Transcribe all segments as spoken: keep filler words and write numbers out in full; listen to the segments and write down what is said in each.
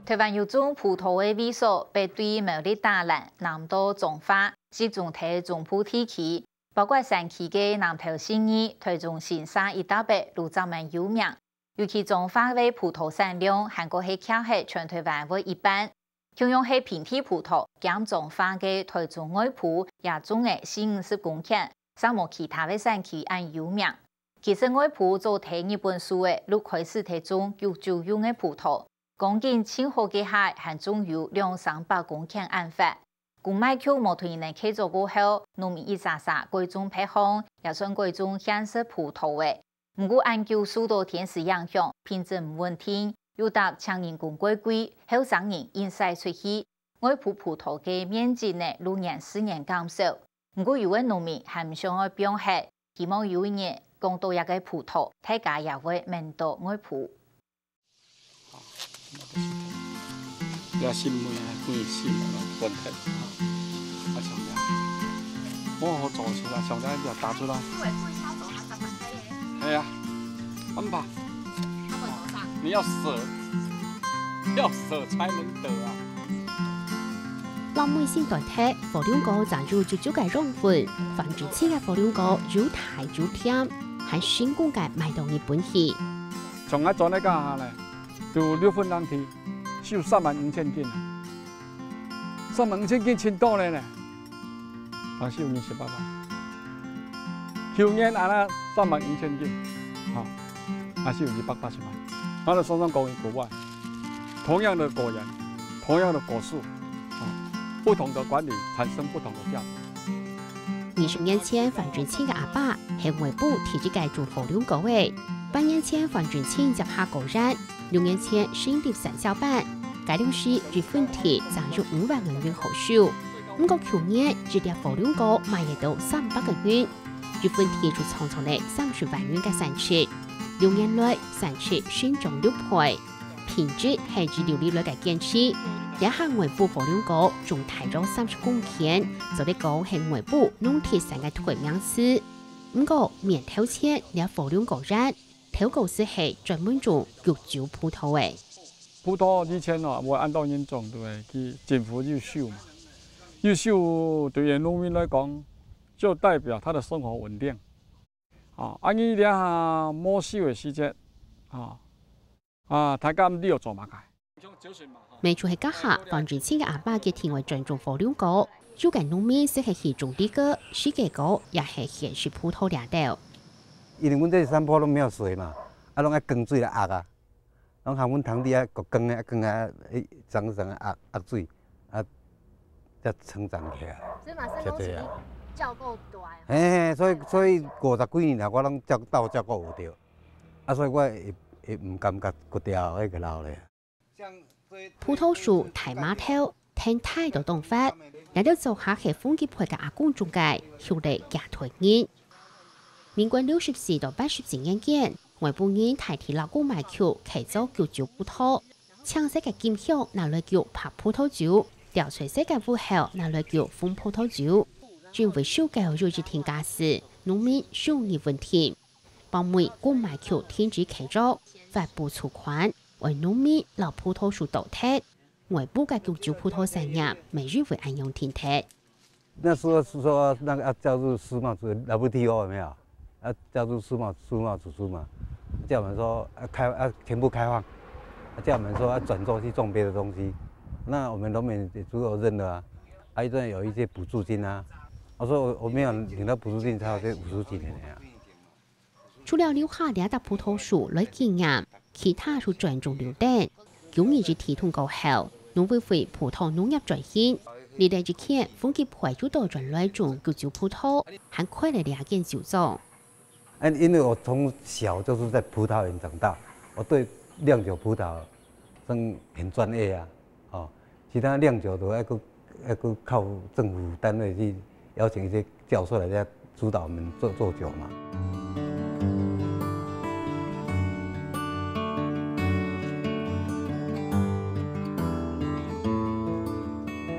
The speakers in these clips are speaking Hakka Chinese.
臺灣有種葡萄个位所，北對苗栗打蘭，南到彰化，集中在中部地區，包括山區个南投信義、臺中新社一帶个都正蠻有名。尤其彰化个葡萄產量，還過係徛在全臺灣个一半。共樣係平地葡萄，兼彰化个臺中外埔也種了四五十公頃， 煞無其他个產區恁有名。其實外埔早在日本時仔，就開始在種菊酒用个葡萄，講緊盡好个下還種有兩三百公頃恁闊。公賣局無同人客做過後，農民一儕儕改種別項，也算改種現食葡萄仔。毋過恁久受到天時影響，品質毋穩定，又搭青人工過貴，後生人因徙出去，外埔葡萄个面積呢，逐年逐年減少。 毋過有个農民還毋想愛放忒，希望有一日講到這个葡萄，大家也會愐到外埔。這新芽啊，開新芽啊，分開。啊，像這樣，好好做出來，像這樣就打出來。係啊，安排。你要捨，要捨才能得啊。 落尾先斷忒，火龍果正有足足个養分，黃振清个火龍果又大又甜，還成功个賣到日本去。像𠊎做个該下呢，就六分零地，收三萬五千斤啊。三萬五千斤盡多了呢，還收二十八萬。舊年恁樣三萬五千斤，吼，還收二百八十萬。𠊎就常常講一句話， 同樣的果園，同樣的果樹，啊，不同的管理產生不同的價值。二十年前，黃振清个阿爸係外埔第一个種火龍果个。八年前，黃振清接下果園，六年前成立產銷班，該量時一分地正有五萬個銀好收。毋過舊年，一粒火龍果賣得到三百個銀，一分地就創造了三十萬銀个產值。六年來，產值成長六倍。 品質係一流以來个堅持。這下外埔火龍果種大約三十公頃，做得講係外埔農特產个代名詞。毋過，面頭前這火龍果園，頭過時係專門種菊酒葡萄个。葡萄以前哦，無恁多人種，對不對？佢政府有收嘛，有收對於農民來講，就代表他的生活穩定。哦，啊，你這下無收个時節，哦， 啊，大家毋知愛做麼个。賣出去該下，黃振清个阿爸決定愛專種火龍果。有个農民識係去種梨果、西瓜果，也係現食葡萄這兜。因為阮這山坡都沒有水嘛，啊，攏愛耕水來沃啊，攏含阮堂弟啊，割耕啊，耕啊，誒，長長啊，沃，沃水，啊，才成長起來。所以嘛，是講是你照顧大啊。嘿，嘿，所以，所以五十幾年來，我攏照，鬥照顧有著。 啊，所以我會，會毋感覺割掉彼个老咧。葡萄樹大嫲頭，挺大到當闊，這兜做下係風急會个阿公種个，畜了幾代人。民國六十四到八十一年間，外埔人大體摎公賣局契作菊酒葡萄，淨細个金香拿來菊白葡萄酒，掉碎細个芋後拿來菊紅葡萄酒。因為收購有一定價數，農民收入穩定。 包尾公賣局停止契作，發布處款，愛農民摎葡萄樹倒忒，外埔个菊酒葡萄產業乜因為恁樣停忒。那時候是說那個要加入世貿組，W T O有沒有？要加入世貿，世貿組織嘛，叫我們說要開，要全部開放，叫我們說要轉做去種別的東西。那我們農民也只有認了啊，啊，一段有一些補助金啊，我說我，我沒有領到補助金，才有這五十幾年的啊。 除了留下這搭葡萄樹來紀念，其他就轉種綠燈。九二一地動過後，農委會葡萄農業轉型，這段時間風急會又倒轉來種菊酒葡萄，還開了這間酒莊。嗯，因為我從小就是在葡萄園長大，我對釀酒葡萄算很專業啊。 哦，其他釀酒都要去，要去靠政府單位去邀請一些教授來這主導我們做，做酒嘛。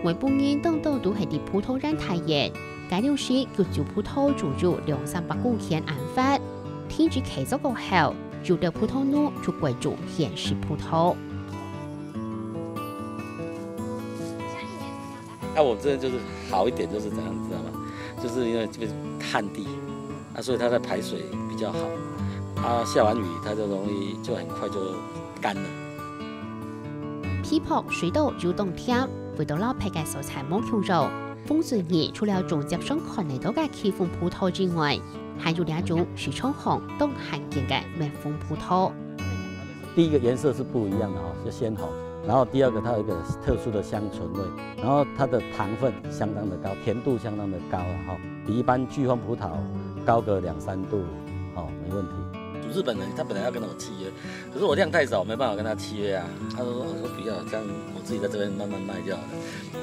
外埔人當多都係在葡萄園大園，該量時菊酒葡萄種有兩三百公頃恁闊。停止契作過後，有兜葡萄農就改種現食葡萄。那我们这边就是好一点，就是怎样，你知道吗？就是因为这边旱地，啊，所以它的排水比较好，啊，下完雨它就容易就很快就干了。皮薄水多又當甜，味道摎別个蔬菜無共樣。豐俊義除了種接常看得到个戚風葡萄之外，還有這種市場項當罕見个蜜蜂葡萄。第一个颜色是不一样的哈，是鲜红。然后第二个，它有一个特殊的香醇味，然后它的糖分相当的高，甜度相当的高了哈，比一般巨峰葡萄高个两三度，好，没问题。日本人他本来要跟我契约，可是我量太少，没办法跟他契约啊。他说，我说不要，这样我自己在这边慢慢卖就好了。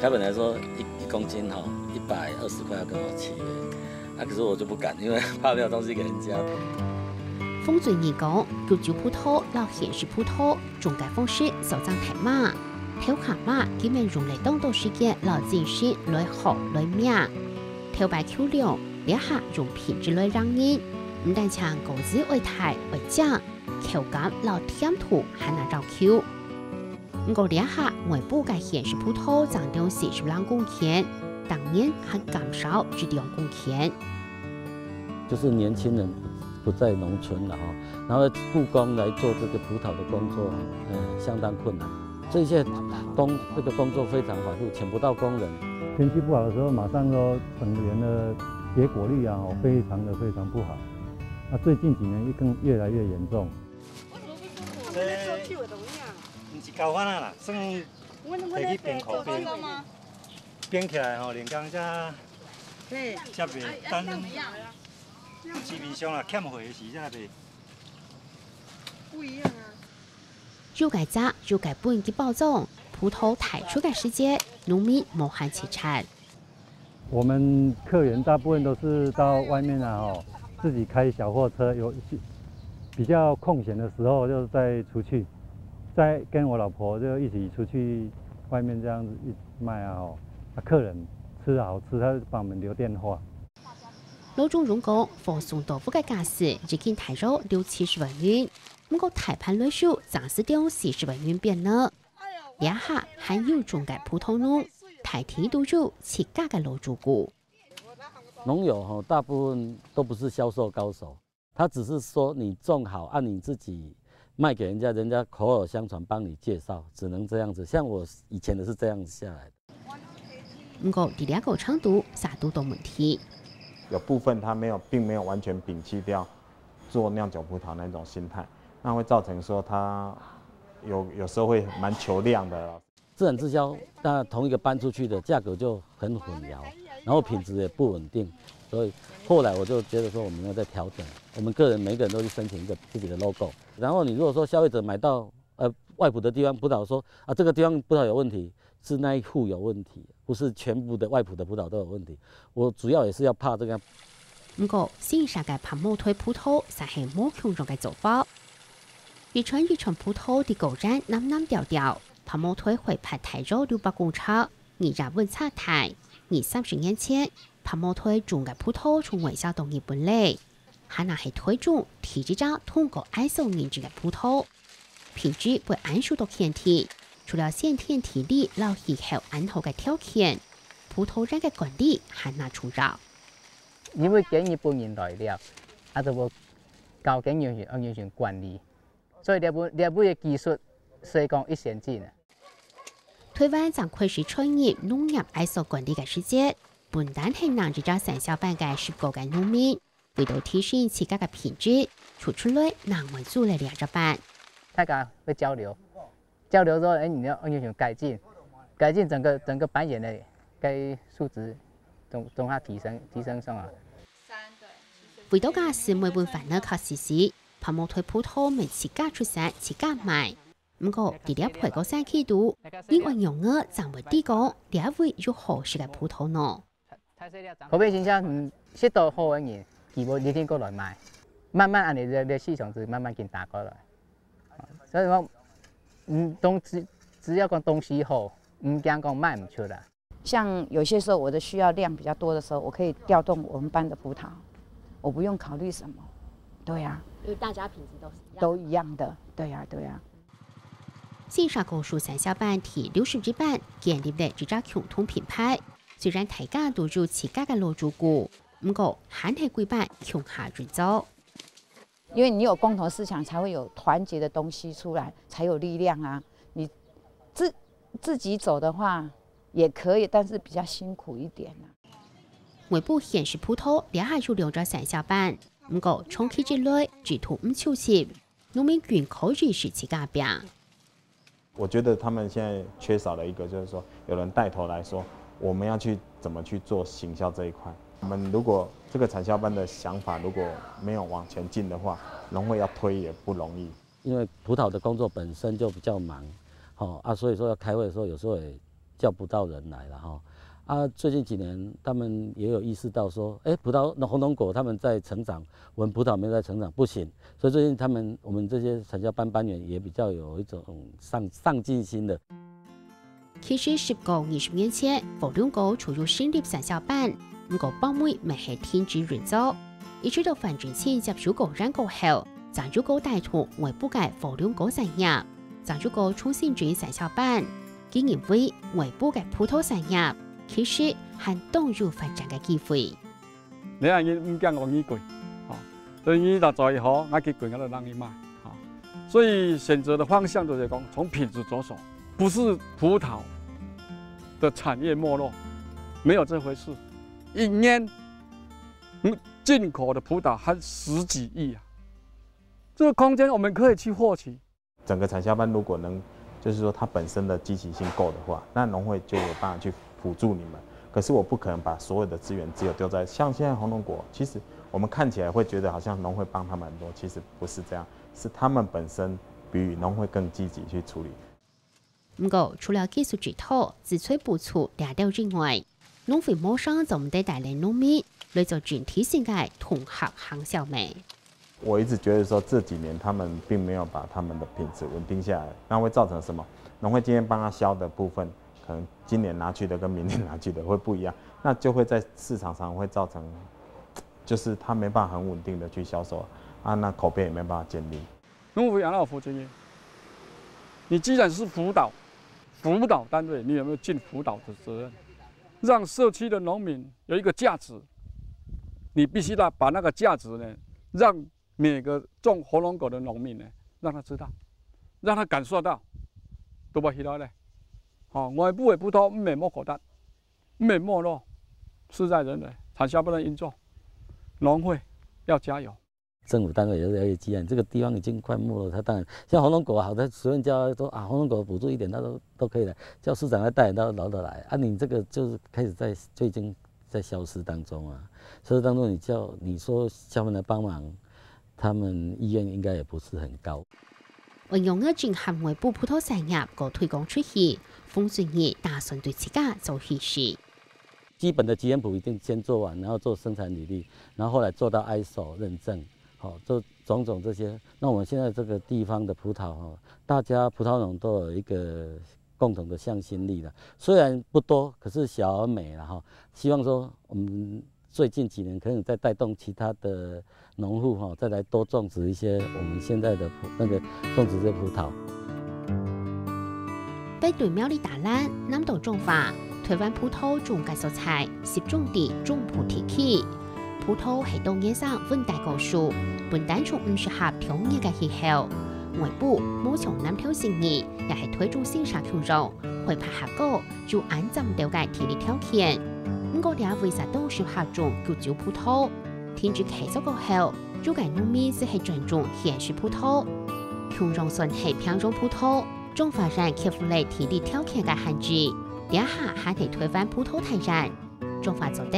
他本来说一一公斤哈一百二十块要跟我契约，啊，可是我就不敢，因为怕没有东西给人家。豐俊義講，九州葡萄摎現時葡萄種个方式相差忒遠，頭下尾佢乜用了當多時間摎精神來學來命。頭擺求量，這下用品質來量人，毋單淨果子愛大愛靚，口感摎甜度還愛要求。毋過這下外埔个現時葡萄正到四十零公頃，逐年還減少一兩公頃。就是年轻人不在农村了哈，然后雇工来做这个葡萄的工作，呃，相当困难。这些工这个工作非常繁复，请不到工人。天气不好的时候，马上说整园的结果率啊，哦，非常的非常不好。那最近几年更越来越严重。为什么不舒服？我们在做气味怎么样？你是高翻啊啦，算我能不可以变口能做变这个吗？变起来吼，连刚才对，下面单市面上啦，欠货的时才卖。不一样啊。有个摘，有个分佢包裝，葡萄提出个時節，農民無閒洎杈。我们客源大部分都是到外面啊，吼，自己开小货车，有比较空闲的时候就再出去，再跟我老婆就一起出去外面这样子一卖啊，吼，啊，客人吃了好吃，他就帮我们留电话。老中荣講，貨送到屋个價數已經大約六七十萬銀，毋過大盤來收，正係到四十萬銀邊呢。這下還有種个葡萄農，大體都有自家个老主顧。农友哈，大部分都不是销售高手，他只是说你种好，按、你自己卖给人家，人家口耳相传帮你介绍，只能这样子。像我以前的是这样子下来的。毋過，在這个程度，啥都多問題。有部分它没有，并没有完全摒弃掉做酿酒葡萄那种心态，那会造成说它有有时候会蛮求量的。自产自销，那同一个搬出去的价格就很混淆，然后品质也不稳定，所以后来我就觉得说我们要再调整，我们个人每个人都去申请一个自己的 logo，然后你如果说消费者买到呃外埔的地方葡萄说啊这个地方葡萄有问题，是那一户有问题，不是全部的外埔的葡萄都有问题。我主要也是要怕这个。毋過，新社个白毛腿葡萄，就係無共樣个做法。一串一串葡萄在果園揇揇吊吊，白毛腿會爬大約六百公尺，日夜溫差大。二三十年前，白毛腿種个葡萄從外銷到日本來，還係台中第一隻通過ISO認證个葡萄，品質會恁受到肯定。除了先天地理摎氣候恁好个條件，葡萄園个管理還較重要。 因為今日本人來了，啊，就會教今日人人管理，所以這部這部个技術，所以講一先進啊。台灣正開始進入農業ISO管理个時節，毋單係拿一隻生小販个十個个農民，為著提升自家个品質，就出來另外做了兩隻班。大家會交流，交流說，哎，你要你想改進，改進整個整個班員的該素質總總下提升提升上來。為著假使每本飯呢較時時，白毛腿葡萄乜自家出產自家賣。毋過，在這配个產期肚，另外樣个正會知講，這位有好食个葡萄呢。口碑形象，嗯，食到好个人，佢會一定過來買，慢慢恁樣，這這市場就慢慢緊打過來。所以講，嗯，東只只要講東西好，毋驚講賣毋出啦。像有些时候我的需要量比较多的时候，我可以调动我们班的葡萄，我不用考虑什么。对呀、因为大家品质都是一样。都一样的。对呀、对呀、新社高樹山小粄第六十一粄建立了一隻共同品牌。雖然大家都有自家个老主顧，毋過還係歸粄共下運作。因為你有共同思想，才會有團結的東西出來，才有力量啊。你自自己走的話也可以，但是比較辛苦一點啊。外埔現食葡萄這下有兩隻山小粄，毋過長期以來，制度毋充足，農民均可以食自家餅。我覺得他們現在缺少了一個，就是說有人帶頭來說，我們要去怎麼去做行銷這一塊。我們如果這個產銷班的想法如果沒有往前進的話，農會要推也不容易。因為葡萄的工作本身就比較忙，吼啊，所以說要開會的時候，有時候也叫不到人來了哈。啊，最近幾年他們也有意識到說，哎，葡萄、紅龍果他們在成長，我們葡萄沒有在成長，不行。所以最近他們，我們這些產銷班班員也比較有一種上上進心的。其實十到二十年前，火龍果就有成立產銷班，毋過包尾乜係停止運作。一直到范振清接手果園過後，正有過帶動外埔个火龍果產業，正有過重新整產銷班。佢認為外埔个葡萄產業其實還當有發展个機會。你啊，你毋驚我耳貴，吼，所以你若做得好，我去貴，我就讓你買，吼。所以選擇的方向就是講，從品質着手，不是葡萄的產業沒落，沒有這回事。一年，嗯，進口的葡萄還十幾億啊，這個空間我們可以去獲取。整個產銷班如果能，就是說它本身的積極性夠的話，那農會就有辦法去輔助你們。可是我不可能把所有的資源只有丟在，像現在紅龍果，其實我們看起來會覺得好像農會幫他們很多，其實不是這樣，是他們本身比農會更積極去處理。毋過，除了技術指導、資材補助這兜以外，農會無成做毋得帶領農民來做整體性个統合行銷咩？我一直覺得說這幾年他們並沒有把他們的品質穩定下來，那會造成什麼？農會今天幫他銷的部分，可能今年拿去的跟明年拿去的會不一樣，那就會在市場上會造成，就是他沒辦法很穩定的去銷售啊，那口碑也沒辦法建立。農會哪有負責任？你既然是輔導，輔導單位，你有沒有盡輔導的責任？讓社區的農民有一個價值，你必須要把那個價值呢，讓每個種火龍果的農民呢，讓他知道，讓他感受到，都不曉得咧。吼，外埔个葡萄毋係無價值，毋係無咯，事在人為，產銷不能運作，農會要加油。政府單位也是要有資源，這個地方已經快沒落，他當然像紅龍果，好的，隨便叫他說啊，紅龍果補助一點，他都都可以來，叫市長來帶，他都來得來啊。你這個就是開始在就已經在消失當中啊，消失當中，你叫你說叫他們來幫忙，他們意願應該也不是很高。仰仔整合外埔葡萄產業過推廣出去，方俊義打算對自家做起勢。基本的基因譜一定先做完，然後做生產履歷，然後後來做到ISO認證，好，做種種這些。那我們現在這個地方的葡萄哈，大家葡萄農都有一個共同的向心力了，雖然不多，可是小而美了哈。希望說我們最近幾年可能再帶動其他的農戶哈，再來多種植一些我們現在的葡那個種植這葡萄。北對苗栗大蘭，南到彰化，臺灣葡萄種个所在集中在中部地區。葡萄係當原生溫帶果樹，本單就毋適合當熱个氣候。外埔無像南投新義，也係臺中新社共樣，海拔較高，有恁佔兜个地理條件。毋過這位煞當適合種九州葡萄。 停止開作過後，有个農民就係專種現食葡萄。共樣算係平洋葡萄，彰化縣克服了地理條件个限制，這下還係臺灣葡萄大縣。彰化做得，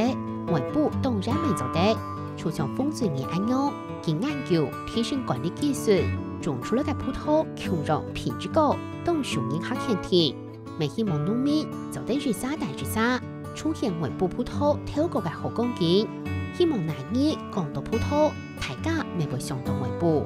外埔當然乜做得。就像方俊義恁樣，佢研究、提升管理技術，種出來个葡萄共樣品質高，當受人客肯定。 乜希望農民做得一儕帶一儕，重現外埔葡萄頭過个好光景。希望哪日講到葡萄，大家乜會想到外埔。